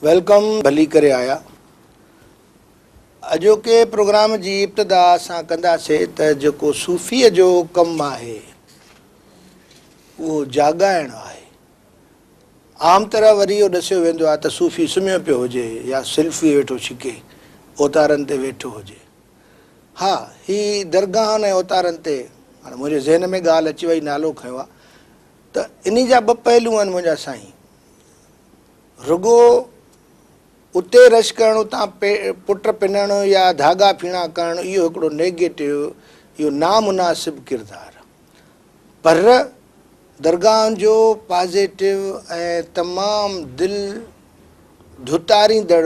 Welcome ڀلي ڪري آيا. اڄوڪي پروگرام جي ابتدا اسان ڪنداسي ته جيڪو صوفيء جو ڪم آهي اهو جاڳائڻ آهي. عام طرح وري اهو ڏسيو ويندو آهي ته صوفي سمهيو پيو هجي يا سلفي ويٺو ڇڪي، اوتارن تي ويٺو هجي. ها هي درگاهن ۽ اوتارن تي هاڻي منهنجي ذهن ۾ ڳالهه اچي وئي نالو کنيو آهي ته انهي جا ٻه پهلو آهن منهنجا سائين. رڳو اتي رش ڪرڻ اتان پٽ پنڻ يا ڌاڳا ڦيڻا ڪرڻ اهو هڪڙو نيگيٽو اهو نامناسب ڪردار آهي پر درگاهن جو پازيٽو ۽ تمام دل ڌتاريندڙ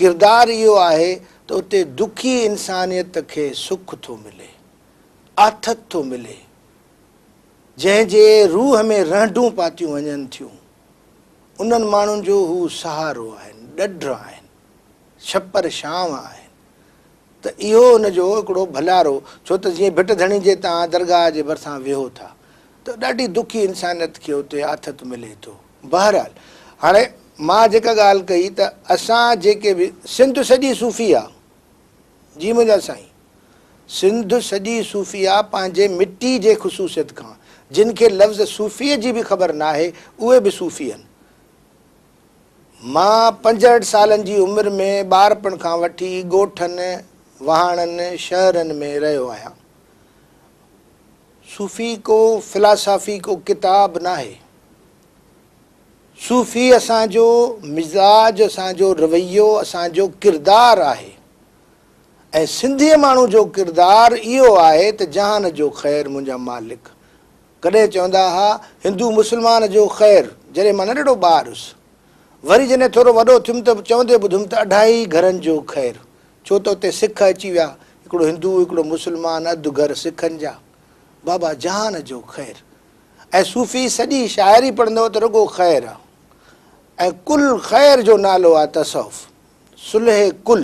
ڪردار اهو آهي ته اتي دکي انسانيت کي سک ٿو ملي آٿت ٿو ملي جنهن جي روح ۾ رهنڊون پاتيون وڃن ٿيون انهن ماڻهن جو هو سهارو آهن، ڏڍ آهن، ڇپر ڇانو آهن ته اهو ان جو هڪڙو ڀلارو ڇو ته جيئن ڀٽ ڌڻي جي توهان درگاهه جي ڀرسان ويهو ٿا ته ڏاڍي دکي انسانيت کي اتي آٿت ملي ٿو. بهرحال هاڻي مان جيڪا ڳالهه ڪئي ته اسان جيڪي به سنڌ سڄي صوفي آ جي منهنجا سائين سنڌ سڄي صوفي آ پنهنجي مٽي جي خصوصيت کان جن کي لفظ صوفي جي به خبر ناهي اهي به صوفي هن. مان 65 سالن جي عمر ۾ ٻارپڻ کان وٺي ڳوٺن، واهڻن، شهرن ۾ رهيو آهيان. صوفي ڪو فلاسافي ڪو ڪتاب ناهي. صوفي اسان جو مزاج، اسان جو رويو، اسان جو ڪردار آهي ۽ سنڌي ماڻهو جو ڪردار اهو آهي ته جهان جو خير منهنجا مالڪ. ڪڏهن چوندا ها هندو مسلمان جو خير جڏهن مان ننڍڙو ٻار هيس. وري جڏهن ٿورو وڏو ٿيم ته چوندي ٻڌم ته اڍائي گهرن جو خير ڇو ته اتي سک اچي ويا هڪڙو هندو هڪڙو مسلمان اڌ گهر سکن جا. بابا جهان جو خير. ۽ صوفي سڄي شاعري پڙهندؤ ته رڳو خير آ ۽ ڪل خير جو نالو آ تصوف، صلح ڪل،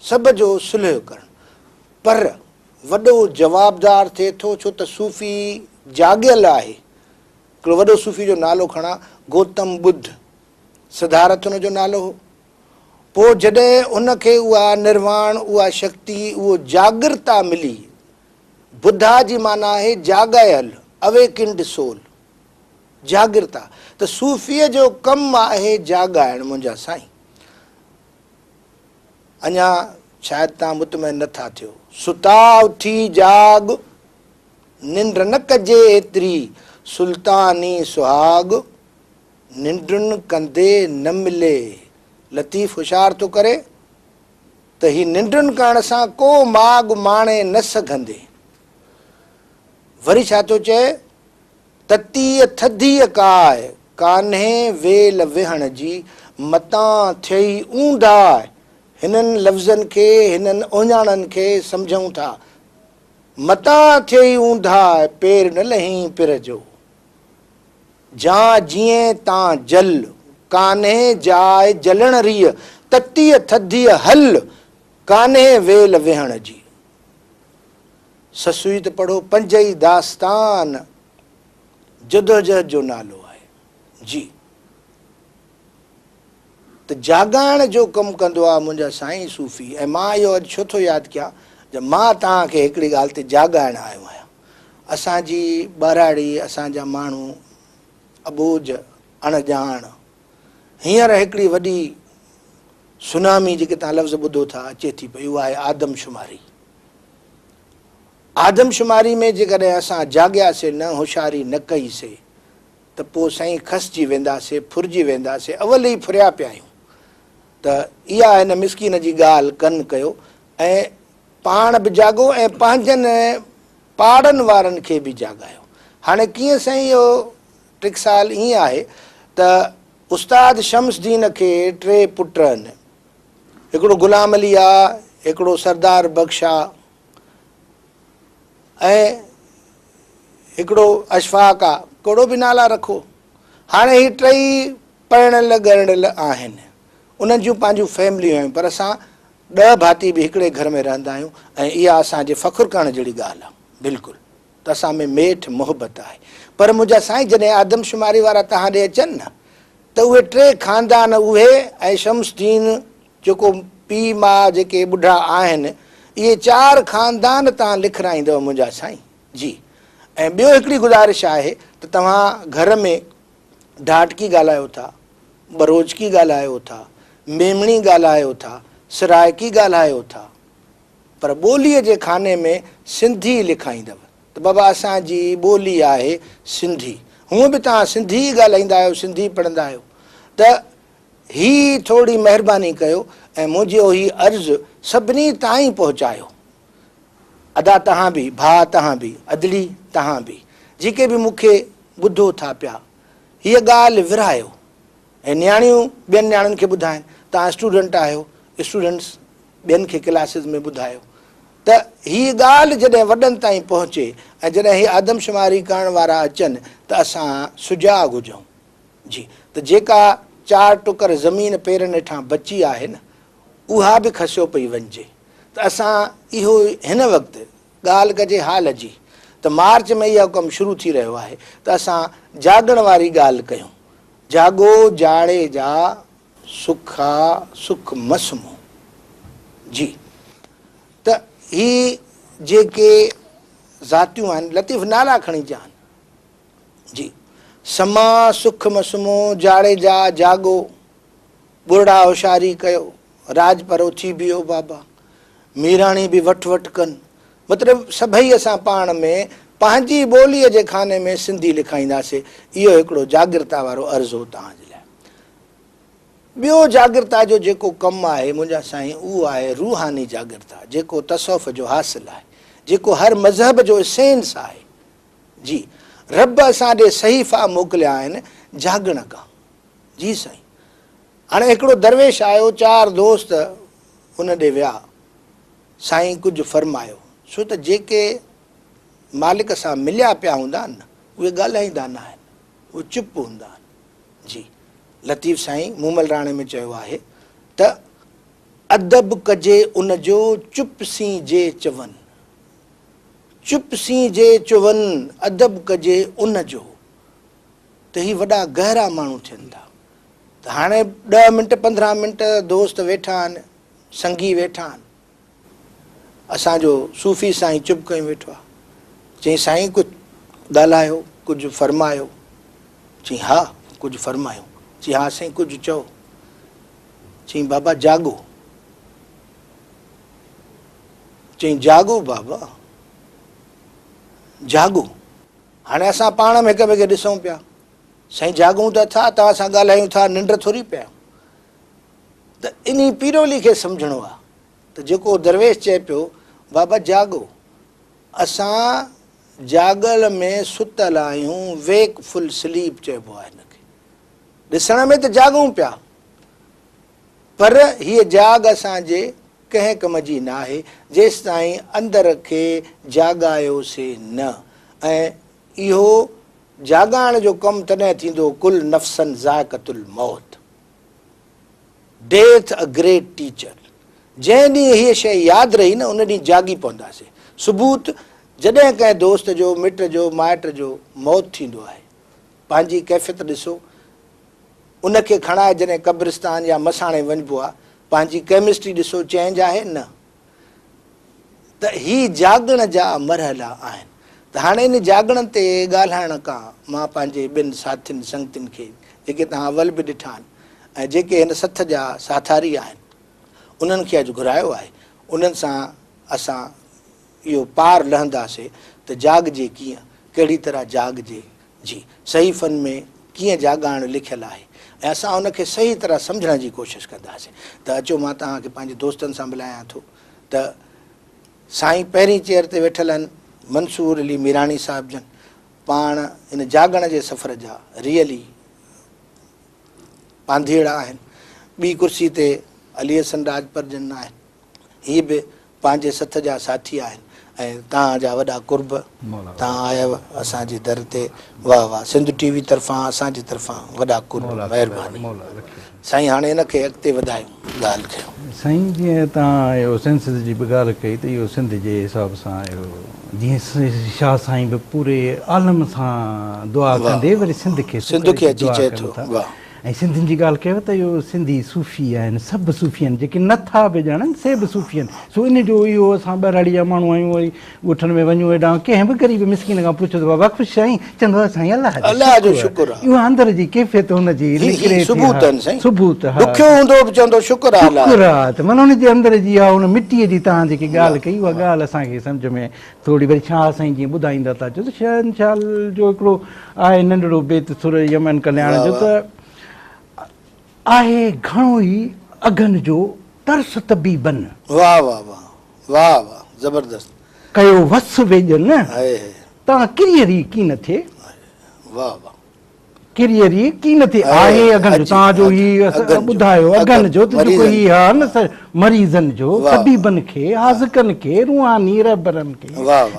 سڀ جو صلح ڪرڻ. پر وڏو جوابدار ٿئي ٿو ڇو ته صوفي جاڳيل آهي. هڪڙو وڏو صوفي جو نالو کڻان گوتم ٻڌ، سڌارٿ ان جو نالو هو. پوء جڏهن ان کي اها نرواڻ، اها شڪتي، اهو جاڳرتا ملي ٻڌا جي معنيٰ آهي جاڳايل، Awakened Soul، جاڳرتا، ته صوفيء جو ڪم آهي جاڳائڻ منهنجا سائين. اڃا شايد توهان مطمئن نه ٿا ٿيو. ستا اٿي جاڳ، ننڊ نه ڪجي ايتري، سلطاني سهاڳ، ننڊن ڪندي نه ملي. لطيف هوشيار ٿو ڪري. ته هي ننڊن ڪرڻ سان ڪو ماڳ ماڻي نه سگهندي. وري ڇا ٿو چئي؟ تتيء ٿڌيء ڪاء، ڪانهي ويل ويهڻ جي، متان ٿئي اونداهه. هنن لفظن کي، هنن اهڃاڻن کي سمجهون ٿا. متان ٿئي اونداهه، پير نه لهين پر جو. جان جيئين تان جل، ڪانهي جاء جلڻ ريء، تتيء ٿڌيء هل، ڪانهي ويل ويهڻ جي. سسئي ته پڙهو پنج ئي داستان جدوجهد جو نالو آهي. جي ته جاڳائڻ جو ڪم ڪندو آهي منهنجا سائين صوفي ۽ مان اهو اڄ ڇو ٿو ياد ڪيان جو مان توهان کي هڪڙي ڳالهه تي جاڳائڻ آيو آهيان. اسان جي ٻهراڙي، اسان جا ماڻهو اٻوجهه، اڻ ڄاڻ. هينئر هڪڙي وڏي سونامي جيڪي توهان لفظ ٻڌو ٿا اچي ٿي پئي اها آهي آدمشماري. آدمشماري ۾ جيڪڏهن اسان جاڳياسي نه، هوشياري نه ڪئي سي ته پوء سائين کسجي وينداسي، ڦرجي وينداسي، اول ئي ڦريا پيا آهيون. ته اها هن مسڪين جي ڳالهه ڪن ڪيو ۽ پاڻ به جاڳو ۽ پنهنجن پاڙن وارن کي به جاڳايو. هاڻي ڪيئن سائين اهو ٽڪسال ائين آهي ته استاد شمس دين کي ٽي پٽ آهن، هڪڙو غلام علي آ، هڪڙو سردار بخش آ ۽ هڪڙو اشفاق آ، ڪهڙو به نالا رکو. هاڻي هي ٽئي پرڻيل ڳرڻيل آهن، انهن جون پنهنجون فيمليون آهن پر اسان 10 ڀاتي به هڪڙي گهر ۾ رهندا آهيون ۽ اها اسان جي فخر ڪرڻ جهڙي ڳالهه آهي. بلڪل ته اسان ۾ ميٺ محبت آهي. پر منهنجا سائين جڏهن آدمشماري وارا توهان ڏي اچن نه ته اهي ٽي خاندان اهي ۽ شمس الدين جيڪو پيء ماء جيڪي ٻڍا آهن اهي چار خاندان توهان لکرائيندؤ منهنجا سائين جي ۽ ٻيو هڪڙي گذارش آهي ته توهان گهر ۾ ڍاٽڪي ڳالهايو ٿا ٻروچڪي ڳالهايو ٿا ميمڻي ڳالهايو ٿا سرائڪي ڳالهايو ٿا پر ٻوليء جي خاني ۾ سنڌي لکائيندؤ ته بابا اسان جي ٻولي آهي سنڌي. هونء به توهان سنڌي ئي ڳالهائيندا آهيو، سنڌي پڙهندا آهيو ته هي ٿورڙي مهرباني ڪيو ۽ منهنجو هي عرض سڀني تائين پهچايو. ادا توهان به، ڀاء توهان به، ادڙي توهان به، جيڪي به مون کي ٻڌو ٿا پيا، هيء ڳالهه ورهايو ۽ نياڻيون ٻين نياڻين کي ٻڌائين، توهان اسٽوڊنٽ آهيو، اسٽوڊنٽس ٻين کي ڪلاسز ۾ ٻڌايو ته هيء ڳالهه جڏهن وڏن تائين پهچي ۽ جڏهن هي آدمشماري ڪرڻ وارا اچن ته اسان سجاڳ هجون جي ته جيڪا چار ٽڪر زمين پيرن هيٺان بچي آهي نه اها به کسيو پئي وڃجي ته اسان اهو هن وقت ڳالهه ڪجي حال جي ته مارچ ۾ اهو ڪم شروع ٿي رهيو آهي ته اسان جاڳڻ واري ڳالهه ڪيون جاڳو جاڙيجا سکا سک مسمو جي ته هي جيڪي ذاتيون آهن لطيف نالا کڻي چيا آهن جي سما سک مسمو جاڙيجا جاڳو ٻرڙا هوشياري ڪيو راڄپر اٿي بيهو بابا ميراڻي به وٺ وٺ ڪن مطلب سڀئي اسان پاڻ ۾ پنهنجي ٻوليء جي خاني ۾ سنڌي لکائينداسي اهو هڪڙو جاڳرتا وارو عرض هو توهان جي لاء. ٻيو جاڳرتا جو جيڪو ڪم آهي منهنجا سائين اهو آهي روحاني جاڳرتا جيڪو تصوف جو حاصل آهي جيڪو هر مذهب جو اسينس آهي جي رب اسان ڏي صحيفا موڪليا آهن جاڳڻ کان جي سائين هاڻي هڪڙو درويش آيو چار دوست ان ڏي ويا سائين ڪجهه فرمايو ڇو ته جيڪي مالڪ سان مليا پيا هوندا آهن نه اهي ڳالهائيندا نه آهن اهي چپ هوندا آهن جي لطيف سائين مومل راڻي ۾ چيو آهي ته ادب ڪجي ان جو چپ سين جي چون چپ سين جي چون ادب ڪجي ان جو ته هي وڏا گهرا ماڻهو ٿين ٿا ته هاڻي 10 منٽ 15 منٽ دوست ويٺا آهن سنگي ويٺا آهن اسان جو صوفي سائين چپ ڪيون ويٺو آهي. چيائين سائين ڪجهه ڳالهايو، ڪجهه فرمايو. چيائين ها ڪجهه فرمايو. چيائين ها سائين ڪجهه چئو. چيائين بابا جاڳو. چيائين جاڳو بابا جاڳو. هاڻي اسان پاڻ ۾ هڪ ٻئي کي ڏسون پيا. سائين جاڳون ته اٿا، توهان سان ڳالهايون ٿا، ننڊ ٿوري پيا آهيون. ته انهي پيرولي کي سمجهڻو آهي ته جيڪو درويش چئي پيو بابا جاڳو اسان جاڳل ۾ ستل آهيون ويڪ فل سليپ چئبو آهي هن کي ڏسڻ ۾ ته جاڳون پيا پر هيء جاڳ اسان جي ڪنهن ڪم جي ناهي جيستائين اندر کي جاڳايوسي نه ۽ اهو جاڳائڻ جو ڪم تڏهن ٿيندو ڪل نفسن ذائقة الموت ڊيٿ ا گريٽ ٽيچر جنهن ڏينهن هيء شيء ياد رهي نه ان ڏينهن جاڳي پونداسين. ثبوت جڏهن ڪنهن دوست جو، مٽ جو، مائٽ جو موت ٿيندو آهي. پنهنجي ڪيفيت ڏسو. ان کي کڻائي جڏهن قبرستان يا مساڻي وڃبو آهي، پنهنجي ڪيمسٽري ڏسو چينج آهي نه؟ ته هي جاڳڻ جا مرحلا آهن ته هاڻي ان جاڳڻ تي ڳالهائڻ کان مان پنهنجي ٻن ساٿين سنگتين کي جيڪي توهان اول به ڏٺا آهن ۽ جيڪي هن سٿ جا ساٿاري آهن انهن کي اڄ گهرايو آهي انهن سان اسان اهو پار لهنداسي ته جاڳجي ڪيئن ڪهڙي طرح جاڳجي جي صحيفن ۾ ڪيئن جاڳائڻ لکيل آهي ۽ اسان ان کي صحيح طرح سمجهڻ جي ڪوشش ڪنداسين ته اچو مان توهان کي پنهنجي دوستن سان ملايان ٿو ته سائين پهرين چيئر تي ويٺل آهن منصور علي ميراڻي صاحب جن پاڻ ان جاڳڻ جي سفر جا ريئلي پانڌيئڙا آهن ٻي ڪرسي تي علي حسن راڄپر جن آهن هي به پنهنجي سٿ جا ساٿي آهن ۽ توهان جا وڏا قرب توهان آيو اسان جي در تي واه واه سنڌ ٽي وي طرفان اسان جي طرفان وڏا قرب مهرباني سائين هاڻي ان کي اڳتي وڌايون ڳالهه ڪيون. سائين جيئن توهان اهو سينسس جي به ڳالهه ڪئي ته اهو سنڌ جي حساب سان اهو جيئن شاهه سائين به پوري عالم سان دعا ڪندي وري سنڌ کي سنڌ کي اچي چئي ٿو واه. ۽ سنڌين جي ڳالهه ڪيو ته اهو سنڌي صوفي آهن، سڀ صوفي آهن، جيڪي نه ٿا به ڄاڻن سي به صوفي آهن. سو ان جو اهو اسان ٻهراڙي جا ماڻهو آهيون وري ڳوٺن ۾ وڃون هيڏانهن ڪنهن به غريب مسڪين کان پڇو ته بابا خوش آهين؟ چوندو آهي سائين الله جو شڪر آهي. اها اندر جي ڪيفيت هن جي نڪري ٿي. ثبوت آهن سائين. ثبوت ها. ڏکيو هوندو به چوندو شڪر آهي الله جو. شڪر آهي ته معنيٰ ان جي اندر جي اها ان مٽيء جي توهان جيڪي ڳالهه ڪئي اها ڳالهه اسان کي سمجهه ۾ ٿوري وري شاهه سائين جيئن ٻڌائيندا ٿا اچو ته شهنشاهه جو هڪڙو آهي ننڍڙو بيت سر يمن ڪلياڻ جو ته آهي گهڻو ئي اگهن جو ترس طبيبن. واه واه واه واه واه زبردست. ڪيو وس ويڄن تان ڪريء ري ڪين ٿئي. واه واه. ڪريء ري ڪين ٿئي. آهي اگهن جو تان جو هي ٻڌايو اگهن جو ته جيڪو هي ها نه مريضن جو طبيبن کي حاذقن کي روحاني رهبرن کي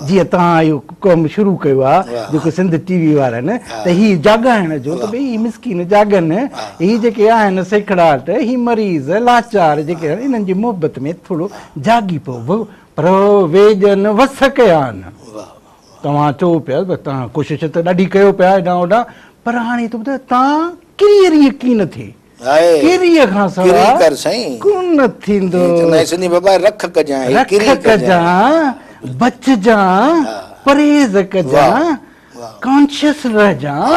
جيئن توهان اهو ڪم شروع ڪيو آ جيڪو سنڌ ٽي وي وارن ته هي جاڳائڻ جو ته ڀئي هي مسڪين جاڳن هي جيڪي آهن سيکڙاٽ هي مريض لاچار جيڪي آهن انهن جي محبت ۾ ٿورو جاڳي پئو پر ويڄن وس ڪيا آهن. توهان چئو پيا ته توهان ڪوشش ته ڏاڍي ڪيو پيا هيڏانهن هوڏانهن پر هاڻي ٿو ٻڌايو تان ڪريء ريء ڪين ٿئي. ڪريء کان سواء ڪونه ٿيندو. سنڌي بابا رک ڪجان رک ڪجان بچجان پرهيز ڪجان ڪانشس رهجان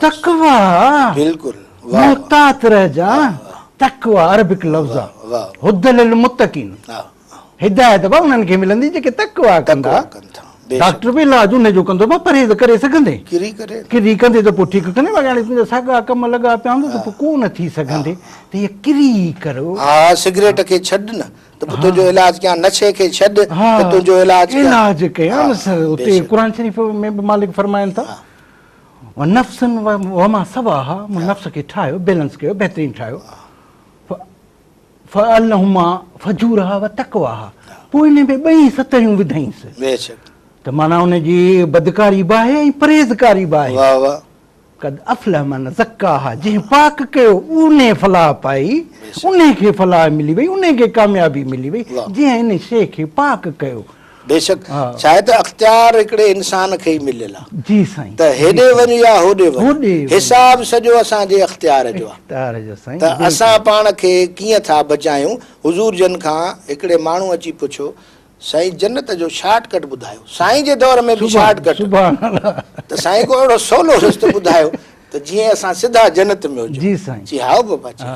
تقويٰ محتاط رهجان تقويٰ عربڪ لفظ آ هدي للمتقين هدايت به انهن کي ملندي جيڪي تقويٰ ڪندا. ڊاڪٽر به علاج ان جو ڪندو ڀا پرهيز ڪري سگهندين؟ ڪري ڪندي ته پوء ٺيڪ ڪندين باقي هاڻي تنهنجا ساڳا ڪم لڳا پيا هوندا ته پوء ڪو نه ٿي سگهندي ته هيء ڪري ڪرو. ها سگريٽ کي ڇڏ نه ته پوء تنهنجو علاج ڪيان نشي کي ڇڏ ته تنهنجو علاج ڪيان. علاج ڪيان نه سر اتي قرآن شريف ۾ به مالڪ فرمائن ٿا ونفس وما سواها مون نفس کي ٺاهيو بيلنس ڪيو بهترين ٺاهيو. فالهما فجورها وتقواها پوء انهي ۾ ٻئي ستريون وڌائينس. بيشڪ. ته معنيٰ ان جي بدڪاري به آهي ۽ پرهيزگاري به آهي. واه واه. قد افلح من زڪاها جنهن پاڪ ڪيو انهي فلاح پائي، انهي کي فلاح ملي وئي، انهي کي ڪاميابي ملي وئي جنهن انهي شيء کي پاڪ ڪيو. بيشڪ ڇاهي ته اختيار هڪڙي انسان کي ئي مليل آ. جي سائين. ته هيڏي وڃ يا هوڏي وڃ حساب سڄو اسان جي اختيار جو آ. اختيار جو سائين. ته اسان پاڻ کي ڪيئن ٿا بچايون. حضور جن کان هڪڙي ماڻهو اچي پڇيو سائين جنت جو شارٽ ڪٽ ٻڌايو. سائين جي دور ۾ به شارٽ ڪٽ. سبحان الله. ته سائين ڪو اهڙو سولو رستو ٻڌايو ته جيئن اسان سڌا جنت ۾ هجون. جي سائين. چي هائو بابا چي.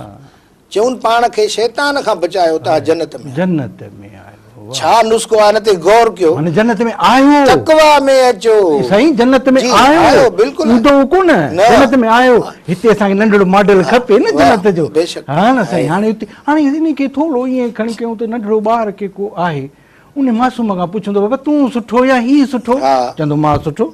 چون پاڻ کي شيطان کان بچايو توهان جنت ۾ آهيو. جنت ۾ آهيو. ڇا نسخو آهي ان تي غور ڪيو. معنيٰ جنت ۾ آهيو. تقويٰ ۾ اچو. سائين جنت ۾ آهيو. بلڪل ايندو ڪونه جنت ۾ آهيو. هتي اسان کي ننڍڙو ماڊل کپي نه جنت جو. بيشڪ. ها نه سائين هاڻي هتي هاڻي ان کي ٿورو ائين کڻي ڪيون ته ننڍڙو ٻار کي ڪو آهي ان معصوم کان پڇندو بابا تون سٺو يا هي سٺو چوندو مان سٺو.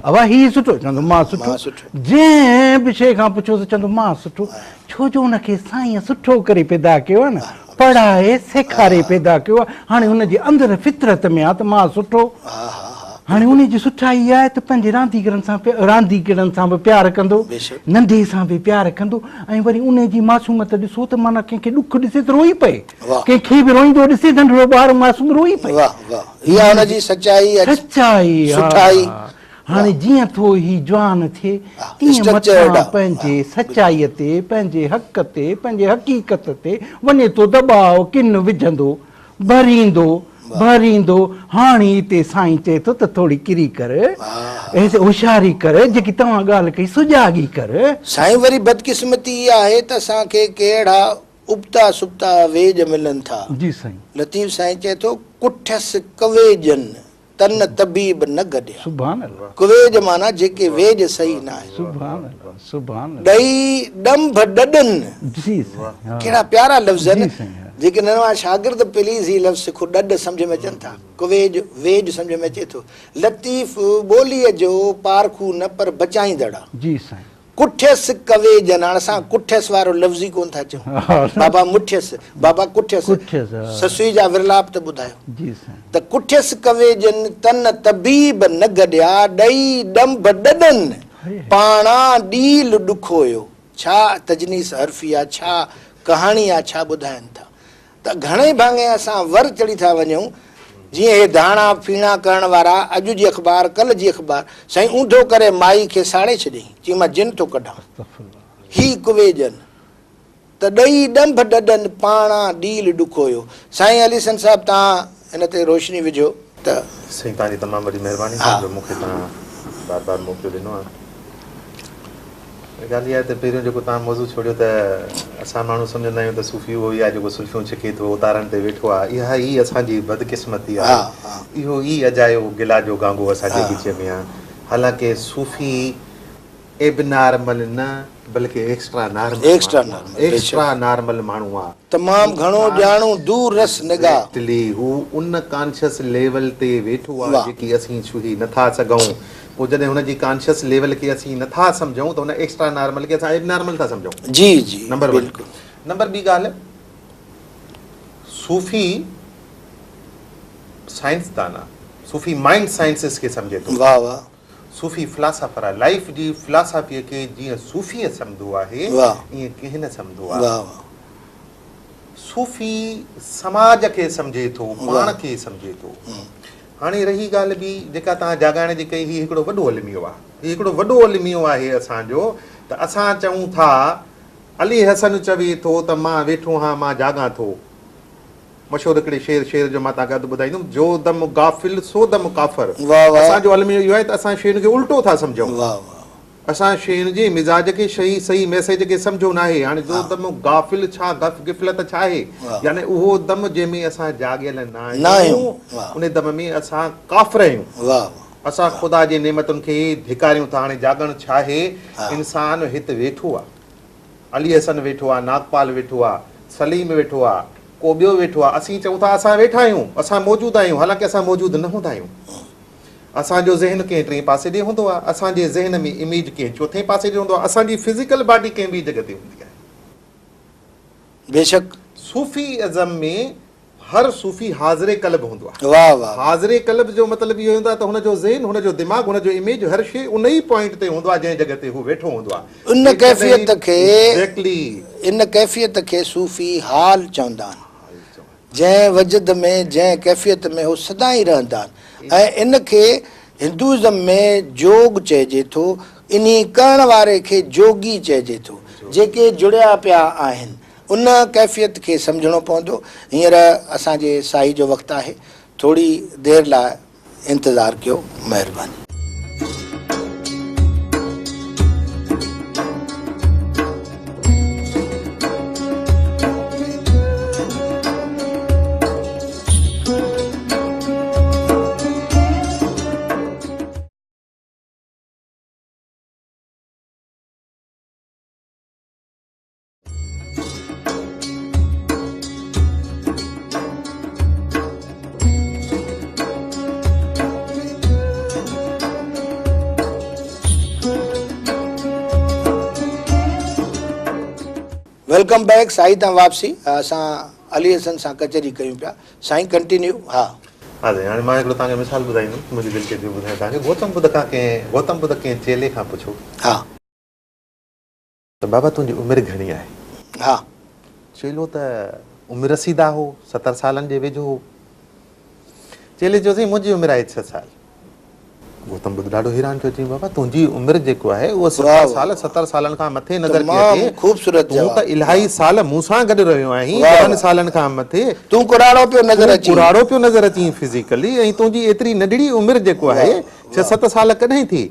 ابا هي سٺو، چوندو مان سٺو، جنهن به شيء کان پڇوس چوندو مان سٺو، ڇو جو ان کي سائينء سٺو ڪري پيدا ڪيو آهي نه، پڙهائي سيکاري پيدا ڪيو آهي، هاڻي هن جي اندر فطرت ۾ آهي ته مان سٺو، هاڻي ان جي سٺائي اها آهي ته پنهنجي رانديگرن سان رانديگرن سان به پيار ڪندو، ننڍي سان به پيار ڪندو ۽ وري ان جي معصوميت ڏسو ته معنيٰ ڪنهن کي ڏک ڏسي ته روئي پئي، ڪنهن کي به روئيندو ڏسي ننڍڙو ٻار معصوم روئي پئي. اها هن جي سچائي ۽ سچائي سٺائي. هاڻي جيئن ٿو هي جوان ٿئي تيئن مٿان پنهنجي سچائيء تي، پنهنجي حق تي، پنهنجي حقيقت تي وڃي ٿو دٻاء ڪن وجهندو، ڀريندو، ڀريندو. هاڻي اتي سائين چئي ٿو ته ٿوري ڪري ڪر، هوشياري ڪر، جيڪي توهان ڳالهه ڪئي سجاڳي ڪر. سائين وري بدقسمتي اها آهي ته اسان کي ڪي اهڙا ابتا سبتا ويڄ ملن ٿا. جي سائين. لطيف سائين چئي ٿو، ڪٺيس ڪويڄن، تن طبيب نه گڏيا. سبحان الله. ڪويڄ معنيٰ جيڪي ويڄ صحيح نه آهن. سبحان الله سبحان الله. ڏئي ڏنڀ ڏڏن. جي سائين. ڪهڙا پيارا لفظ آهن. جي سائين. جيڪي نوان شاگرد پليز هي لفظ سکو ڏڏ سمجهه ۾ اچن ٿا. ڪويڄ ويڄ سمجهه ۾ اچي ٿو. لطيف ٻوليء جو پارکو نه پر بچائيندڙ آ. جي سائين. ڪٺيس ڪويڄن، هاڻ اسان ڪٺيس وارو لفظ ئي ڪونه ٿا چئون. بابا مٺيس، بابا ڪٺيس. سسئي جا ورلاپ ته ٻڌايو. ته ڪٺيس ڪويڄن، تن طبيب نه گڏيا، ڏئي ڏنڀ ڏڏن، پاڻان ڏيل ڏکويو. ڇا تجنيس حرفي آ، ڇا ڪهاڻي آ، ڇا ٻڌائن ٿا. ته گهڻي ڀاڱي اسان ور چڙهي ٿا وڃون، جيئن هي ڌاڻا ڦيڻا ڪرڻ وارا اڄ جي اخبار ڪلهه جي اخبار، سائين اونڌو ڪري مائي کي ساڙي ڇڏيائين، چيائين مان جن ٿو ڪڍان. هي ڪويڄن ته ڏئي ڏنڀ ڏڏن پاڻان ڏيل ڏکويو. سائين علي حسن صاحب توهان ان تي روشني وجهو ته. سائين توهان جي تمام وڏي مهرباني جو مون کي توهان بار بار موقعو ڏنو آهي. ڳالهه اها آهي ته پهريون جيڪو توهان موضوع ڇوڙيو ته اسان ماڻهو سمجهندا آهيون ته صوفي اهو ئي آهي جيڪو سلفيون ڇڪي ٿو اتارن تي ويٺو آهي اها ئي اسان جي بدقسمتي آهي اهو ئي اجايو گلا جو گانگو اسان جي ڳچيء ۾ آهي حالانڪه صوفي ايبنارمل نه بلڪه ايڪسٽرا نارمل ايڪسٽرا نارمل ماڻهو آهي. تمام گهڻو ڄاڻو دور رس نگاهه. ايگزيڪٽلي هو ان ڪانشس ليول تي ويٺو آهي جيڪي اسين ڇهي نٿا سگهون. پوء جڏهن هن جي ڪانشس ليول کي اسين نٿا سمجهون ته ان ايڪسٽرا نارمل کي اسان ايبنارمل ٿا سمجهون. جي جي نمبر ون. نمبر ٻي ڳالهه صوفي سائنسدان آ، صوفي مائنڊ سائنسز کي سمجهي ٿو. واه واه. صوفي فلاسافر آ، لائيف جي فلاسافيء کي جيئن صوفيء سمجهو آهي ائين ڪنهن نه سمجهو آ. واه واه. صوفي سماج کي سمجهي ٿو، پاڻ کي سمجهي ٿو. هاڻي رهي ڳالهه ٻي جيڪا توهان جاڳائڻ جي ڪئي، هي هڪڙو وڏو الميو آهي. هي هڪڙو وڏو الميو آهي اسان جو ته اسان چئون ٿا علي حسن چوي ٿو ته مان ويٺو هان مان جاڳان ٿو. مشهور هڪڙي شعر شعر جو مان توهان کي اڌ ٻڌائيندم، جو دم غافل سو دم ڪافر. اسان جو الميو اهو آهي ته اسان شين کي الٽو ٿا سمجهون. اسان شين جي مزاج کي شهي صحيح ميسيج کي سمجهيو ناهي. هاڻي جو دم غافل ڇا غفلت ڇا آهي؟ يعني اهو دم جنهن ۾ اسان جاڳيل ناهيون ان دم ۾ اسان ڪافر آهيون. اسان خدا جي نعمتن کي ڌڪاريون ٿا. هاڻي جاڳڻ ڇا آهي؟ انسان هت ويٺو آهي، علي حسن ويٺو آهي، ناگپال ويٺو آهي، سليم ويٺو آهي، ڪو ٻيو ويٺو آهي، اسين چئون ٿا اسان ويٺا آهيون، اسان موجود آهيون، حالانڪه اسان موجود نه هوندا آهيون. اسان جو ذهن ڪنهن ٽئين پاسي ڏي هوندو آهي، اسان جي ذهن ۾ اميج ڪنهن چوٿين پاسي ڏي هوندو آهي، اسان جي فزيڪل باڊي ڪنهن ٻي جڳهه تي هوندي آهي. بيشڪ. صوفي ازم ۾ هر صوفي حاضر قلب هوندو آهي. واه واه. حاضر قلب جو مطلب اهو هوندو آهي ته هن جو ذهن، هن جو دماغ، هن جو اميج هر شيء ان ئي پوائنٽ تي هوندو آهي جنهن جڳهه تي هو ويٺو هوندو آهي. ان ڪيفيت کي ان ڪيفيت کي صوفي حال چوندا آهن. جنهن وجد ۾ جنهن ڪيفيت ۾ هو سدائين رهندا آهن ۽ ان کي هندوازم ۾ جوڳ چئجي ٿو، انهي ڪرڻ واري کي جوڳي چئجي ٿو، جيڪي جڙيا پيا آهن ان ڪيفيت کي سمجهڻو پوندو. هينئر اسان جي ساهي جو وقت آهي، ٿوري دير لاء انتظار ڪيو، مهرباني. Welcome back سائين تان واپسي اسان علي حسن سان ڪچهري ڪيون پيا سائين ڪنٽينيو ها. ها سائين هاڻي مان هڪڙو توهان کي مثال ٻڌائيندم منهنجي دل چئي ٿي ٻڌايان توهان کي گوتم ٻڌ کان ڪنهن گوتم ٻڌ ڪنهن چيلي کان پڇيو. ها. ته بابا تنهنجي عمر گهڻي آهي؟ ها. چيلو ته عمر رسيده هو، 70 سالن جي ويجهو هو. چيلي چيو سائين منهنجي عمر آهي 6 سال. گوتم ٻڌ ڏاڍو حيران ٿيو چيائين بابا تنهنجي عمر جيڪو آهي اهو 70 سال 70 سالن کان مٿي نظر پئي اچي. خوبصورت جواب. تون ته الاهي سال مون سان گڏ رهيو آهين، ڏهن سالن کان مٿي. تون ڪراڙو پيو نظر اچين. تون ڪراڙو پيو نظر اچين فزيڪلي ۽ تنهنجي ايتري ننڍڙي عمر جيڪو آهي 6 7 سال ڪڏهن ٿي؟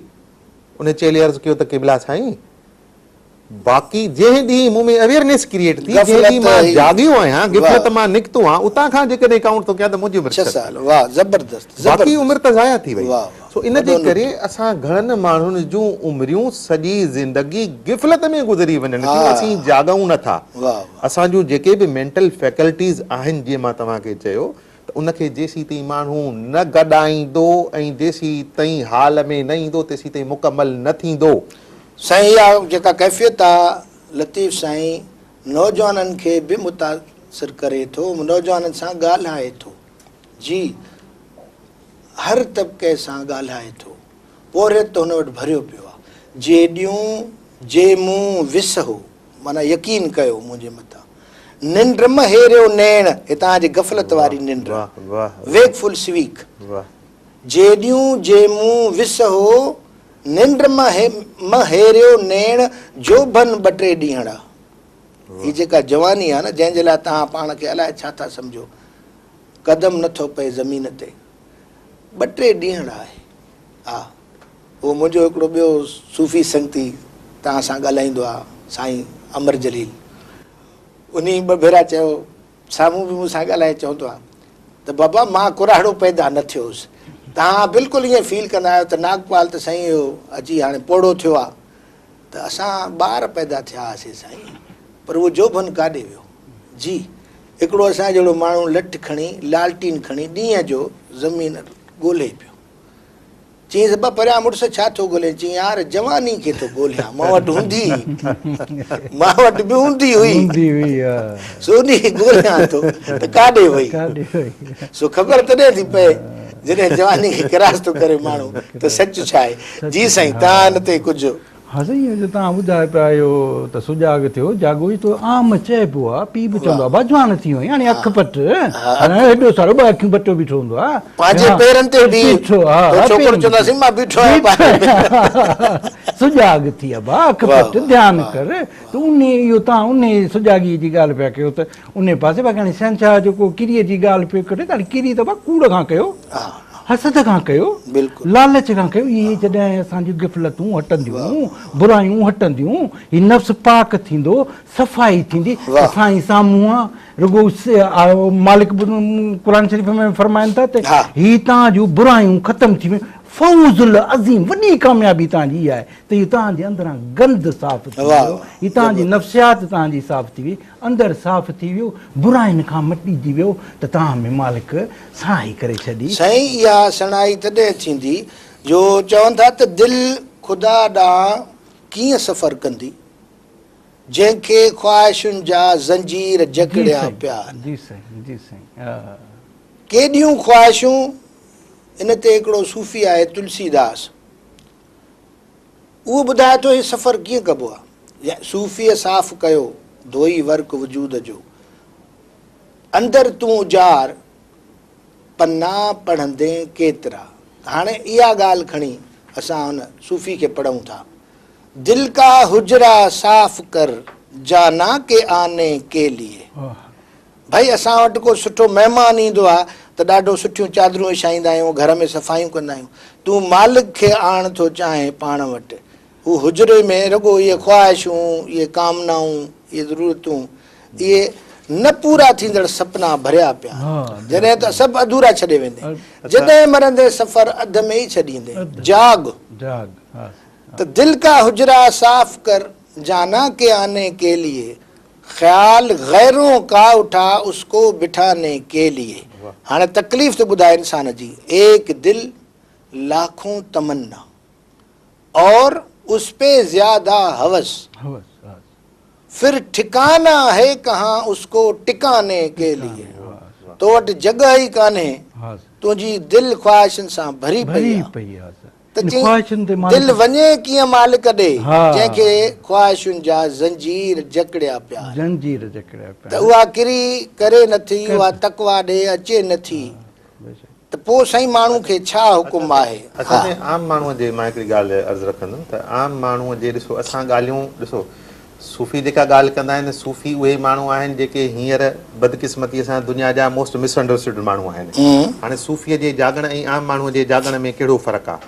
ان چيلي عرض ڪيو ته قبلا سائين! باقي جنهن ڏينهن مون ۾ اويئرنيس ڪريئيٽ ٿي، جنهن ڏينهن مان جاڳيو آهيان، غفلت مان نڪتو آهيان، اتان کان جيڪڏهن ڪائونٽ ٿو ڪيان ته منهنجي عمر 6 سال، واهه زبردست، باقي عمر ته ضايع ٿي وئي. سو ان جي ڪري اسان گهڻن ماڻهن جون عمريون سڄي زندگي غفلت ۾ گذري وڃن ٿيون، اسين جاڳون نه ٿا. اسان جون جيڪي به مينٽل فيڪلٽيز آهن جيئن مان توهان کي چيو ته ان کي جيسيتائين ماڻهو نه گڏائيندو ۽ جيسيتائين حال ۾ نه ايندو تيسيتائين مڪمل نه ٿيندو. سائين اها جيڪا ڪيفيت آ لطيف سائين نوجوانن کي به متاثر ڪري ٿو نوجوانن سان ڳالهائي ٿو جي هر طبقي سان ڳالهائي ٿو پورهيت ته هن وٽ ڀريو پيو آ جيڏيون جي مون وس هو معنيٰ يقين ڪيو منهنجي مٿان. ننڊ م هيريو نيڻ، هي توهان جي غفلت واري ننڊ، ويڪ فل سويڪ. جيڏيون جي مون وس هو، ننڊ م هيريو نيڻ، جوڀن ٻه ٽي ڏينهڙا. هي جيڪا جواني آهي نه، جنهن جي لاء توهان پاڻ کي الائي ڇا ٿا سمجهو، قدم نٿو پئي زمين تي، ٻه ٽي ڏينهڙا آهي. ها، اهو منهنجو هڪڙو ٻيو صوفي سنگتي توهان سان ڳالهائيندو آهي، سائين امر جليل، انهي ٻه ڀيرا چيو، سامهون به مون سان ڳالهائي چوندو آهي ته بابا مان ڪراڙو پيدا نه ٿيو هوس. توهان بلڪل ائين فيل ڪندا آهيو ته ناگپال ته سائين اهو اچي هاڻي پوڙهو ٿيو آهي ته اسان ٻار پيدا ٿيا هئاسين سائين پر اهو جوڀن ڪاڏي ويو؟ جي هڪڙو اسان جهڙو ماڻهو لٺ کڻي لالٽين کڻي ڏينهن جو زمين ڳولهي پيو. چيائينس ابا پريان مڙس ڇا ٿو ڳولين؟ چيائين يار جواني کي ٿو ڳوليان، مان وٽ هوندي هئي، مان وٽ به هوندي هئي، سو انهي کي ڳوليان ٿو ته ڪاڏي وئي. سو خبر تڏهن ٿي پئي جڏهن جواني کي ڪراس ٿو ڪري ماڻهو ته سچ ڇا آهي. جي سائين توهان ان تي ڪجهه. ها سائين اهو جو توهان ٻڌايو پيا اهو ته سجاڳ ٿيو جاڳو ئي ته عام چئبو آ پيء به چوندو آ ابا جوان ٿي ويو آهين هاڻي اک پٽ هاڻي هيڏو سارو ٻه اکيون پٽيو بيٺو هوندو آ پنهنجي پيرن تي بيهه تو ڇوڪرو چوندو آ سائين مان بيٺو آهيان پنهنجي پيرن تي سجاڳ ٿي ابا اک پٽ ڌيان ڪر ته انهي اهو توهان انهي سجاڳي جي ڳالهه پيا ڪيو ته انهي پاسي باقي هاڻي شهنشاهه جيڪو ڪريء جي ڳالهه پيو ڪري ته هاڻي ڪري ته ابا ڪوڙ کان ڪيو حسد کان ڪيو، لالچ کان ڪيو، اهي جڏهن اسان جون غفلتون هٽنديون، برايون هٽنديون، هي نفس پاڪ ٿيندو، صفائي ٿيندي ته سائين سامهون آ، رڳو مالڪ قرآن شريف ۾ فرمائن ٿا ته هي توهان جون برايون ختم ٿي ويون، فوز العظيم وڏي ڪاميابي توهان جي اها آهي ته اهو توهان جي اندران گند صاف ٿي ويو، هي توهان جي نفسيات توهان جي صاف ٿي وئي، اندر صاف ٿي ويو، براين کان مٽجي ويو ته توهان ۾ مالڪ سڻائي ڪري ڇڏي. سائين اها سڻائي تڏهن ٿيندي جو چون ٿا ته دل خدا ڏانهن ڪيئن سفر ڪندي جنهن کي خواهشن جا زنجير جڪڙيا پيا آهن. جي سائين جي سائين ها. ڪيڏيون خواهشون ان تي هڪڙو صوفي آهي تلسي داس اهو ٻڌائي ٿو هي سفر ڪيئن ڪبو آهي. صوفيء صاف ڪيو ڌوئي ورق وجود جو. اندر تون اجار، پنا پڙهندين ڪيترا. هاڻي اها ڳالهه کڻي اسان ان صوفي کي پڙهون ٿا. دل ڪا حجرا صاف ڪر، جانا ڪي آني ڪي ليي. ڀئي اسان وٽ ڪو سٺو مهمان ايندو آ ته ڏاڍو سٺيون چادرون وڇائيندا آهيون، گهر ۾ صفايون ڪندا آهيون. تون مالڪ کي آڻڻ ٿو چاهين پاڻ وٽ. هو حجري ۾ رڳو اهي خواهشون، اهي ڪامنائون، اهي ضرورتون، اهي نه پورا ٿيندڙ سپنا ڀريا پيا آهن. جڏهن ته سڀ اڌورا ڇڏي ويندين. جڏهن مرندين سفر اڌ ۾ ئي ڇڏيندين. جاڳ ته دل ڪا حجرا صاف ڪر جانا ڪي آني ڪي ليي خيال غيرون ڪا اٺا اس ڪو بٺاني ڪي ليي. هاڻي تڪليف ٿو ٻڌائي انسان جي، ايڪ دل لاکون تمنا. اور اس پي زياده هوس ڦر ٺڪانا هي ڪهان اس ڪو ٽڪاني ڪي ليي تو وٽ جڳهه ئي ڪانهي تنهنجي دل خواهشن سان ڀري پئي آ ته چئين دل وڃي ڪيئن مالڪ ڏي جنهن کي خواهشن جا زنجير جڪڙيا پيا آهن ته اها ڪري ڪري نٿي اها تقويٰ ڏي اچي نٿي ته پوء سائين ماڻهو کي ڇا حڪم آهي؟ اصل ۾ عام ماڻهوء جي مان هڪڙي ڳالهه عرض رکندم ته عام ماڻهوء جي ڏسو اسان ڳالهيون ڏسو صوفي جيڪا ڳالهه ڪندا آهن صوفي اهي ماڻهو آهن جيڪي هينئر بدقسمتيء سان دنيا جا موسٽ مس انڊرسٽوڊ ماڻهو آهن. هاڻي صوفيء جي جاڳڻ ۽ عام ماڻهوء جي جاڳڻ ۾ ڪهڙو فرق آ؟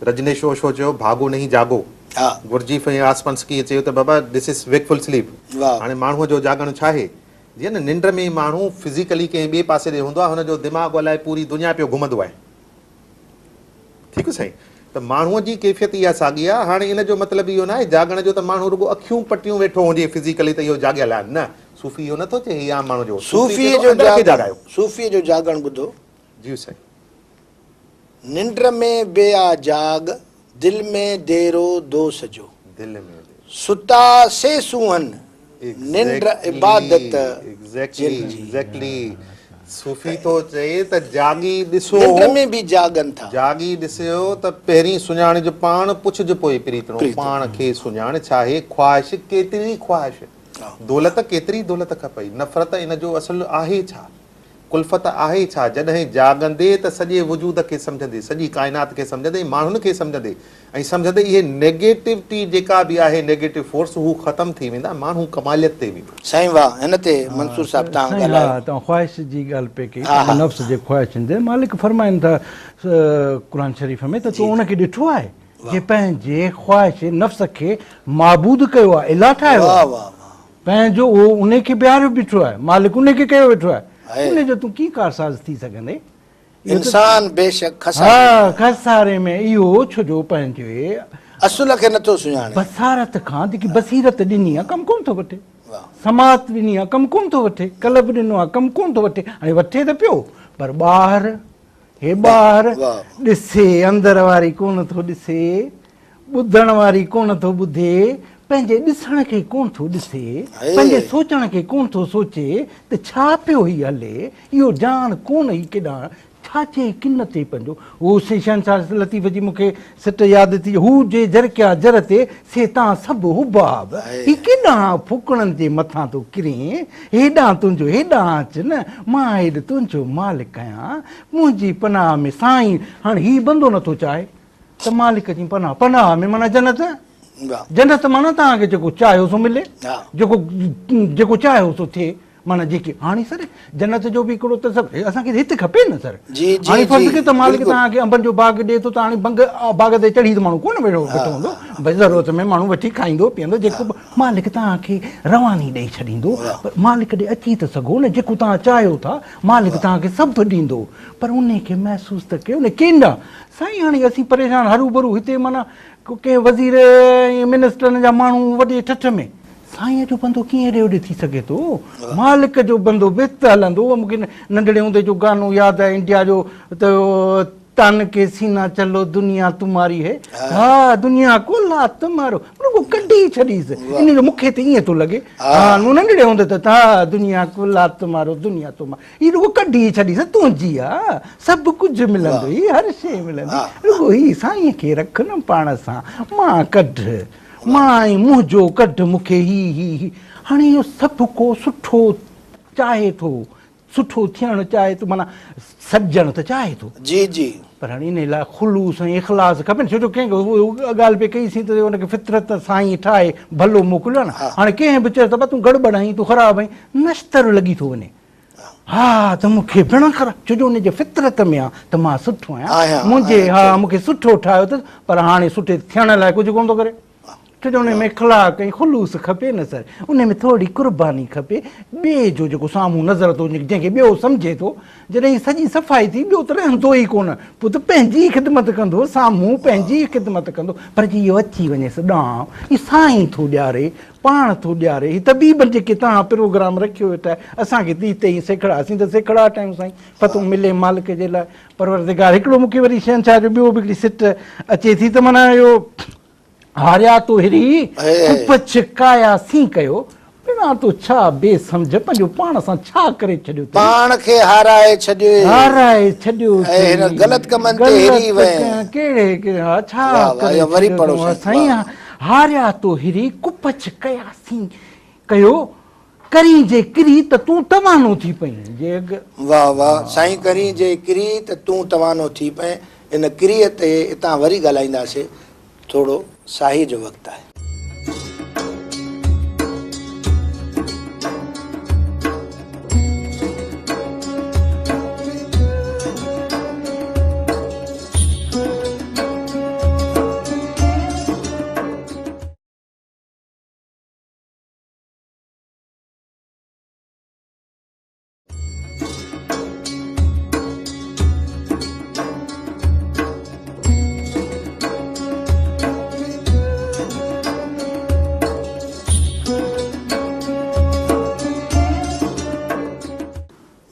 رجنيش اوشو چيو ڀاڳو نهين جاڳو. گرجيف ۽ آسپنسڪيء چيو ته بابا دس از ويڪفل سليپ. هاڻي ماڻهوء جو جاڳڻ ڇاهي؟ جيئن نه ننڊ ۾ ماڻهو فزيڪلي ڪنهن ٻئي پاسي ڏي هوندو آهي هن جو دماغ الائي پوري دنيا پيو گهمندو آهي ٺيڪ سائين ته ماڻهو جي ڪيفيت اها ساڳي آهي هاڻي ان جو مطلب اهو ناهي جاڳڻ جو ته ماڻهو رڳو اکيون پٽيون ويٺو هجي فزيڪلي ته اهو جاڳيل آهي نه صوفي اهو نٿو چئي هي عام ماڻهو جو صوفي جو اندر کي جاڳايو صوفي جو جاڳڻ ٻڌو جي سائين ننڊ ۾ به آ جاڳ دل ۾ ديرو دوس جو. دل ۾ ديرو. ستا سي سونهن ننڊ عبادت جن جي. ايگزيڪٽلي صوفي ٿو چئي ته جاڳي ڏسو. ننڊ ۾ به جاڳن ٿا. جاڳي ڏسيو ته پهرين سڃاڻج پاڻ پڇج پوء پريتڻو پاڻ کي سڃاڻ ڇاهي خواهش ڪيتري خواهش دولت ڪيتري دولت کپئي نفرت ان جو اصل آهي ڇا. ڪلفت آهي ڇا؟ جڏهن جاڳندي ته سڄي وجود کي سمجهندي، سڄي ڪائنات کي سمجهندي، ماڻهن کي سمجهندي ۽ سمجهندي اهي نيگيٽوٽي جيڪا به آهي نيگيٽو فورس هو ختم ٿي ويندا، ماڻهو ڪماليت تي ويندو. سائين واھ هن تي منصور صاحب توهان سائين ڳالهايو. ها توهان خواهش جي ڳالهه پئي ڪئي ته نفس جي خواهشن جي مالڪ فرمائن ٿا قرآن شريف ۾ ته تو ان کي ڏٺو آهي جنهن پنهنجي خواهش نفس کي معبود ڪيو آهي اله ٺاهيو آهي. واھ واھ واھ. پنهنجو اهو انهي کي بيهاريو بيٺو آهي، مالڪ انهي کي ڪيو ويٺو آهي، انهي جو تون ڪيئن ڪارساز ٿي سگهندين؟ انسان بيشڪ خساري ۾ آهي. ها، خساري ۾ اهو ڇو جو پنهنجي. اصل کي نٿو سڃاڻي. بصارت کان جيڪي بصيرت ڏني آهي ڪم ڪونه ٿو وٺي، سماعت ڏني آهي ڪم ڪونه ٿو وٺي، قلب ڏنو آهي ڪم ڪونه ٿو وٺي، هاڻي وٺي ته پيو پر ٻاهر هي ٻاهر ڏسي اندر واري ڪونه ٿو ڏسي. ٻڌڻ واري ڪونه ٿو ٻڌي، پنهنجي ڏسڻ کي ڪونه ٿو ڏسي، پنهنجي سوچڻ کي ڪونه ٿو سوچي ته ڇا پيو هي هلي، اهو ڄاڻ ڪونه هي ڪيڏانهن ڇا چئي ڪن تي پنهنجو. هو شهنشاهه لطيف جي مون کي سٽ ياد ٿي، هو جي جرڪيا جر تي، سي تان سڀ حباب، هي ڪيڏانهن ڦوڪڻن جي مٿان ٿو ڪرين، هيڏانهن تنهنجو هيڏانهن اچ نه، مان هيڏ تنهنجو مالڪ آهيان، منهنجي پناهه ۾ سائين، هاڻ هي بندو نٿو چاهي. ته مالڪ جي پناهه، پناهه ۾ معنيٰ جنت، جنت معنيٰ توهان کي جيڪو چاهيو سو ملي، جيڪو جيڪو چاهيو سو ٿئي، معنيٰ جيڪي هاڻي سر جنت جو به هڪڙو تصور اسان کي هت کپي نه سر، هاڻي فرض ڪيو ته مالڪ توهان کي انبن جو باغ ڏئي ٿو ته هاڻي بنگ باغ تي چڙهي ته ماڻهو ڪونه ويٺو ويٺو هوندو، ڀئي ضرورت ۾ ماڻهو وٺي کائيندو پيئندو جيڪو به مالڪ توهان کي رواني ڏئي ڇڏيندو پر مالڪ ڏي اچي ته سگهو نه جيڪو توهان چاهيو ٿا مالڪ توهان کي سڀ ڏيندو پر انهي کي محسوس ته ڪيو نه ڪيندا سائين هاڻي اسين پريشان هروڀرو هتي معنيٰ ڪنهن وزير ۽ منسٽرن جا ماڻهو وڏي ٺٺ ۾ سائين جو بندو ڪيئن هيڏي هوڏي ٿي سگهي ٿو مالڪ جو بندو ڀت هلندو اهو مونکي ننڍڙي هوندي جو گانو ياد آهي انڊيا جو ته تان ڪي سينا چلو دنيا تمهاري هي ها دنيا ڪو لات مارو رڳو ڪڍي ڇڏيس ان جو مونکي ته ائين ٿو لڳي ها ننڍڙي هوندي ته ها دنيا ڪو لات مارو دنيا تمهاري هي رڳو ڪڍي ڇڏيس تنهنجي آ سڀ ڪجهه ملندوئي هر شيء ملندي رڳو هي سائين کي رک نه پاڻ سان مان ڪڍ مان ۽ منهنجو ڪڍ مون کي هي هي هي هاڻي اهو سڀ ڪو سٺو چاهي ٿو سٺو ٿيڻ چاهي ٿو معنيٰ سڏجڻ ته چاهي ٿو جي جي. پر هاڻي انهي لاء خلوص ۽ اخلاص کپي نه ڇو جو ڪنهن کي ڳالهه پئي ڪئي سين ته ان کي فطرت سائين ٺاهي ڀلو موڪليو آهي نه هاڻي ڪنهن به چيس ته ابا تون گڙٻڙ آهين تون خراب آهين نشتر لڳي ٿو وڃي ها ته مون کي پڻ خراب ڇو جو ان جي فطرت ۾ آ ته مان سٺو آهيان منهنجي ها مون کي سٺو ٺاهيو اٿس پر هاڻي سٺي ٿيڻ لاء ڪجهه ڪونه ٿو ڪري ڇو جو ان ۾ اخلاق ۽ خلوص کپي نه سر ان ۾ ٿوري قرباني کپي ٻئي جو جيڪو سامهون نظر ٿو اچي جنهن کي ٻيو سمجهي ٿو جڏهن هي سڄي صفائي ٿي ٻيو ته رهندو ئي ڪونه پوء ته پنهنجي ئي خدمت ڪندو سامهون پنهنجي ئي خدمت ڪندو پر جي اهو اچي وڃيس ڏانء هي سائين ٿو ڏياري پاڻ ٿو ڏياري هي طبيبن جيڪي توهان پروگرام رکيو ويٺا آهيو اسان کي ته هتي ئي سيکڙا اسين ته سيکڙاٽ آهيون سائين پتو ملي مالڪ جي لاء پروردگار هڪڙو مون کي وري شهنشاهه جو ٻيو به هڪڙي سٽ اچي ٿي ته معنيٰ اهو هاريا تو هري ڪپڇ ڪايا سين ڪيو بنا تو ڇا بي سمجهه پنهنجو پاڻ سان ڇا ڪري ڇڏيو اٿئي. پاڻ کي هارائي ڇڏيوئي. هارائي ڇڏيو اٿئي. ۽ هن غلط ڪمن تي هري وئين. ڪهڙي ها ڇا ڪري ڇڏيو سائين هاريا تو هري ڪپڇ ڪيا سين ڪيو ڪرين جي ڪري ته تون توانو ٿي پئين جي. واه واه سائين ڪرين جي ڪري ته تون توانو ٿي پئين ان ڪريء تي اتان وري ڳالهائينداسي ٿورو ساهي جو وقت آهي.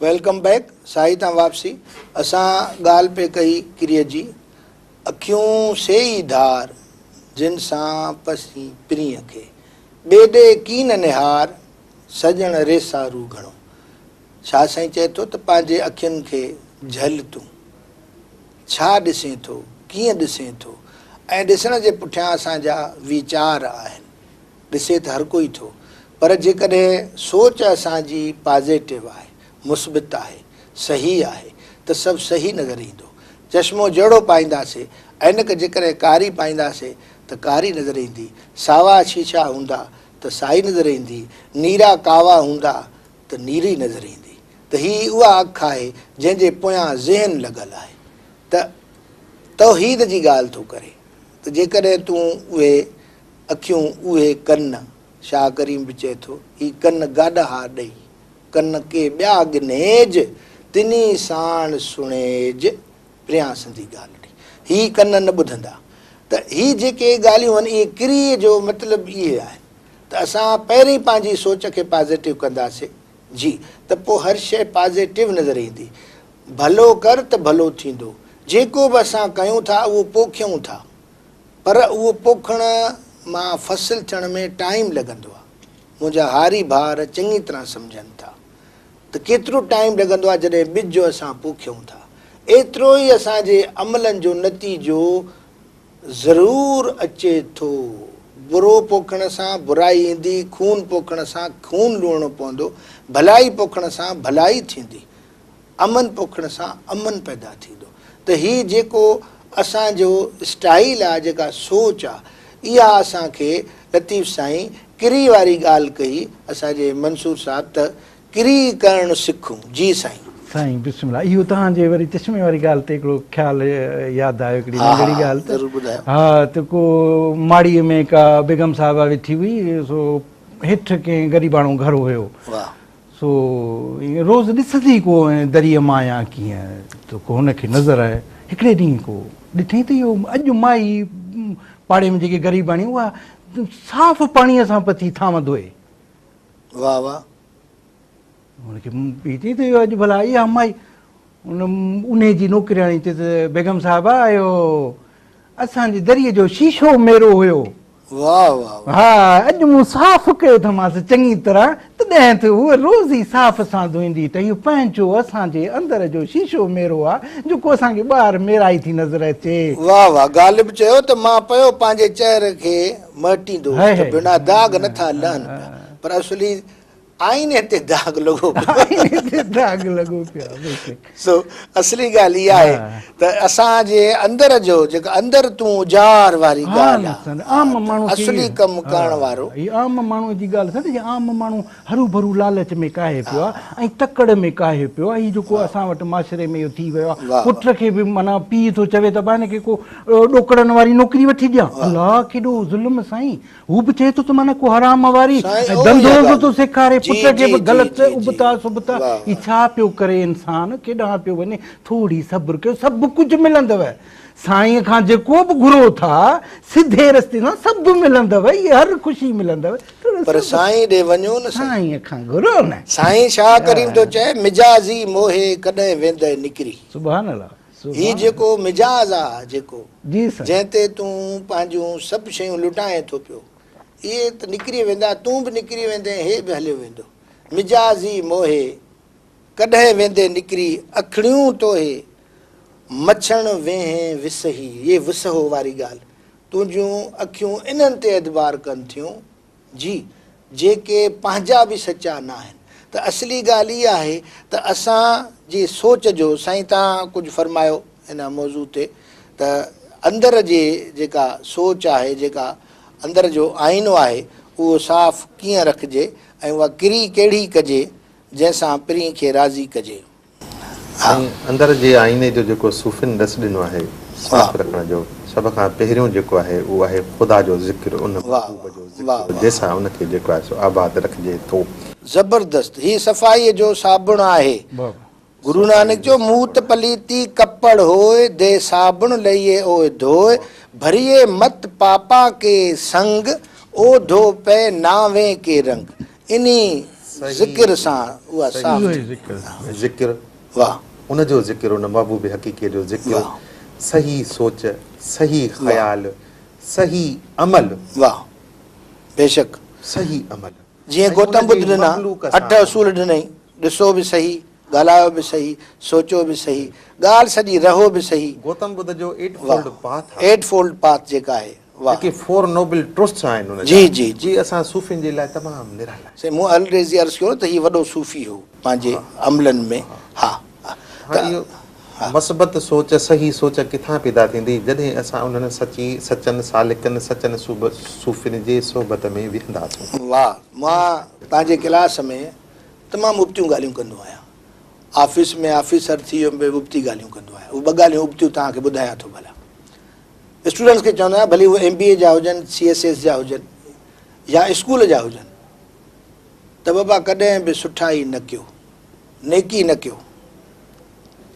Welcome back ساهي تان واپسي اسان ڳالهه پئي ڪئي ڪريء جي اکيون سي ئي ڌار جن سان پسين پرينء کي ٻئي ڏي ڪين نهار سڄڻ ريسارو گهڻو. شاهه سائين چئي ٿو ته پنهنجي اکين کي جهل تون. ڇا ڏسين ٿو، ڪيئن ڏسين ٿو ۽ ڏسڻ جي پٺيان اسان جا ويچار آهن. ڏسي ته هر ڪوئي ٿو پر جيڪڏهن سوچ اسان جي پازيٽو آهي، مثبت آهي، صحيح آهي ته سڀ صحيح نظر ايندو. چشمو جهڙو پائينداسي، عينڪ جيڪڏهن ڪاري پائينداسي ته ڪاري نظر ايندي، ساوا شيشا هوندا ته سائي نظر ايندي، نيرا ڪاوا هوندا ته نيري نظر ايندي. ته هي اها اک آهي جنهن جي پويان ذهن لڳل آهي ته توحيد جي ڳالهه ٿو ڪري ته جيڪڏهن تون اهي اکيون اهي ڪن، شاهه ڪريم به چئي ٿو، هي ڪن گاڏها ڏئي، ڪن ڪي ٻيا ڳنهيج، تنهي ساڻ سڻيج، پريان سندي ڳالهڙي. هي ڪن نه ٻڌندا. ته هي جيڪي ڳالهيون آهن اهي ڪري جو مطلب اهي آهن ته اسان پهرين پنهنجي سوچ کي پازيٽو ڪنداسي جي ته پوء هر شيء پازيٽو نظر ايندي. ڀلو ڪر ته ڀلو ٿيندو. جيڪو به اسان ڪيون ٿا اهو پوکيون ٿا. پر اهو پوکڻ مان فصل ٿيڻ ۾ ٽائيم لڳندو آهي. منهنجا هاري ڀائر چڱي طرح سمجهن ٿا ته ڪيترو ٽائيم لڳندو آهي جڏهن ٻج اسان پوکيون ٿا. ايترو ئي اسان جي عملن جو نتيجو ضرور اچي ٿو. برو پوکڻ سان برائي ايندي، خون پوکڻ سان خون لوڻڻو پوندو، ڀلائي پوکڻ سان ڀلائي ٿيندي. امن پوکڻ سان امن پيدا ٿيندو ته هي جيڪو اسان جو اسٽائيل آ جيڪا سوچ آ اها اسان کي لطيف سائين ڪري واري ڳالهه ڪئي اسان جي منصور صاحب ته ڪري ڪرڻ سکون جي سائين. سائين بسم الله اهو توهان جي وري چشمي واري ڳالهه تي هڪڙو خيال ياد آيو هڪڙي ننڍڙي ڳالهه ته ضرور ٻڌايو. ها ته ڪو ماڙي ۾ ڪا بيگم صاحبه ويٺي هئي سو هيٺ ڪنهن غريباڻو گهر هيو واه. سو ائين روز ڏسندي ڪو ائين دريء مان يا ڪيئن ته ڪو هن کي نظر آيو. هڪڙي ڏينهن ڪو ڏٺئين ته اهو اڄ مائي پاڙي ۾ جيڪي غريباڻي اها صاف پاڻيء سان پٿي ٿانو ڌوئي. واه واه. هن کي پي چئي ته اهو اڄ ڀلا اها مائي ان انهي جي نوڪرياڻي چيس بيگم صاحبه اهو اسان جي دريء جو شيشو ميرو هيو. واه واه واه. ها اڄ مون صاف ڪيو اٿمانس چڱي طرح تڏهن ته هوء روز ئي صاف سان ڌوئيندي ته اهو پنهنجو اسان جي اندر جو شيشو ميرو آ جيڪو اسان کي ٻاهر ميرائي ٿي نظر اچي. واه واه غالب چيو ته مان پيو پنهنجي چهري کي مهٽيندو هوس ته بنا داغ نٿا لهن پيا پر اصلي آئيني تي داغ لڳو پيو آهي. آئيني تي داغ لڳو پيو آهي بلڪل. سو اصلي ڳالهه اها آهي ته اسان جي اندر جو جيڪا اندر تون اجار واري ڳالهه آهي عام ماڻهو کي اصلي ڪم ڪرڻ وارو. هي عام ماڻهو جي ڳالهه سڏ جي عام ماڻهو هروڀرو لالچ ۾ ڪاهي پيو آهي ۽ تڪڙ ۾ ڪاهي پيو آهي هي جيڪو اسان وٽ معاشري ۾ اهو ٿي ويو آهي پٽ کي به معنيٰ پيء ٿو چوي ته ابا هن کي ڪو ڏوڪڙن واري نوڪري وٺي ڏيان الله ڪيڏو ظلم سائين هو به چئي ٿو ته معنيٰ ڪو حرام واري ۽ ڌنڌو به ٿو سيکاري پٽ کي به غلط ابتا سبتا هي ڇا پيو ڪري انسان ڪيڏانهن پيو وڃي ٿوري صبر ڪيو سڀ ڪجهه ملندو سائين کان جيڪو به گهرو ٿا سڌي رستي سان سڀ ملندو اهي هر خوشي ملندو ٿورو پر سائين ڏي وڃو نه سائين کان گهرو نه سائين شاهه ڪريم ٿو چئي مجازي موهي ڪڏهن ويندء نڪري. سبحان الله. هي جيڪو مجاز آ جيڪو جنهن تي تون پنهنجون سڀ شيون لٽائين ٿو پيو اهي ته نڪري ويندا تون به نڪري ويندين هي به هليو ويندو مجازي موهي ڪڏهن ويندي نڪري اکڙيون توهي مڇڻ ويهين وسهي هي وسهو واري ڳالهه تنهنجون اکيون انهن تي اعتبار ڪن ٿيون جي، جيڪي پنهنجا به سچا ناهن ته اصلي ڳالهه اها آهي ته اسان جي سوچ جو سائين توهان ڪجهه فرمايو ان موضوع تي ته اندر جي جيڪا سوچ آهي جيڪا اندر جو آئينو آهي اهو صاف ڪيئن رکجي ۽ اها ڪري ڪهڙي ڪجي جنهن سان پرين کي راضي ڪجي. سائين اندر جي آئيني جو جيڪو صوفين ڏس ڏنو آهي صاف رکڻ جو سڀ کان پهريون جيڪو آهي اهو آهي خدا جو ذڪر ان محبوب جو ذڪر جنهن سان ان کي جيڪو آهي سو آباد رکجي ٿو. زبردست هي صفائي جو صابڻ آهي گرو نانڪ چيو موت پليتي ڪپڙ هوء the صابڻ لئي اوء ڌوء ڀريئي مت پاپا ڪي سنگ او ڌو پئي ناوين ڪي رنگ انهي ذڪر سان اها صاف ٿي. ذڪر، واه. ان جو ذڪر، ان محبوب حقيقي جو ذڪر، صحيح سوچ، صحيح خيال، صحيح عمل. واه. بيشڪ. صحيح عمل. جيئن گوتم ٻڌ ڏنا، اٺ اصول ڏنائين، ڏسو به صحيح، ڳالهايو به صحيح، سوچو به صحيح، ڳالهه سڄي رهو به صحيح. گوتم ٻڌ جو ايٽ فولڊ پاٿ آهي. ايٽ فولڊ پاٿ جيڪا آهي. واه. جيڪي فور نوبل ٽروٿس آهن ان جا. جي جي جي. اهي اسان صوفين جي لاء تمام نرالا آهن. سائين مون الريزي عرض ڪيو نه ته هي وڏو صوفي هو پنهنجي عملن ۾ ها ها. ته اهو مثبت سوچ، صحيح سوچ ڪٿان پيدا ٿيندي جڏهن اسان انهن سچي، سچن سالڪن، سچن صوفين جي صحبت ۾ ويهنداسون. واهه مان توهان جي ڪلاس ۾ تمام ابتيون ڳالهيون ڪندو آهيان. آفيس ۾ آفيسر ٿي به ابتي ڳالهيون ڪندو آهيان. اهي ٻه ڳالهيون ابتيون توهان کي ٻڌايان ٿو ڀلا. اسٽوڊنٽس کي چوندو آهيان ڀلي اهي ايم بي اي جا هجن، سي ايس ايس جا هجن يا اسڪول جا هجن ته بابا ڪڏهن به سٺائي نه ڪيو، نيڪي نه ڪيو.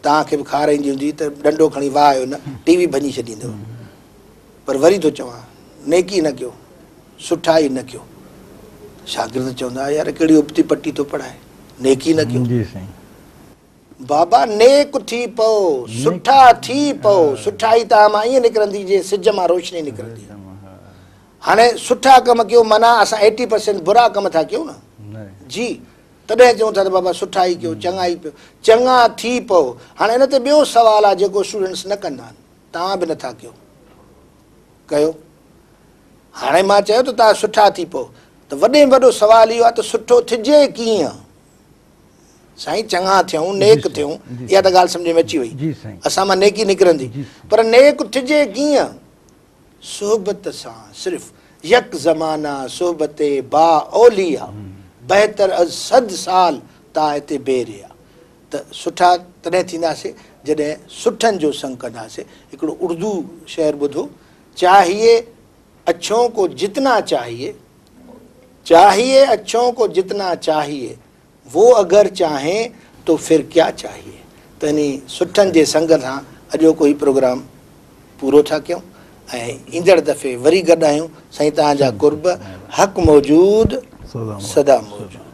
توهان کي به خار ايندي هوندي ته ڏنڊو کڻي واهه آيو نه ٽي وي ڀڃي ڇڏيندو. پر وري ٿو چوان نيڪي نه ڪيو، سٺائي نه ڪيو. شاگرد چوندا يار ڪهڙي ابتي پٽي ٿو پڙهائي، نيڪي نه ڪيو. جي سائين. بابا نيڪ ٿي پئو، سٺا ٿي پئو. سٺائي توهان مان ائين نڪرندي جيئن سج مان روشني نڪرندي. هاڻي سٺا ڪم ڪيو معنيٰ اسان ايٽي پرسينٽ برا ڪم ٿا ڪيون نه. جي تڏهن چئون ٿا ته بابا سٺائي ڪيو، چڱائي پيو، چڱا ٿي پئو. هاڻي ان تي ٻيو سوال آهي جيڪو اسٽوڊنٽس نه ڪندا آهن، توهان به نٿا ڪيو، ڪيو. هاڻي مان چيو ته توهان سٺا ٿي پئو ته وڏي ۾ وڏو سوال اهو آهي ته سٺو ٿجي ڪيئن؟ سائين چڱا ٿيون، نيڪ ٿيون، اها ته ڳالهه سمجهه ۾ اچي وئي، اسان مان نيڪي نڪرندي، پر نيڪ ٿجي ڪيئن؟ صحبت سان، صرف يڪ زمانه صحبت با اولياء بهتر از صد سال طاعت بي ريا. ته سٺا تڏهن ٿينداسين جڏهن سٺن جو سنگ ڪنداسين. هڪڙو اردو شعر ٻڌو، چاهيي اڇون ڪو جتنا چاهيي، چاهيي اڇون ڪو جتنا چاهيي، وو اگر چاهين تو ڦر ڪيا چاهيي. ته انهي سٺن جي سنگ سان اڄوڪو هي پروگرام پورو ٿا ڪيون ۽ ايندڙ دفعي وري گڏ آهيون. سائين توهان جا قرب، حق موجود سدا موجود.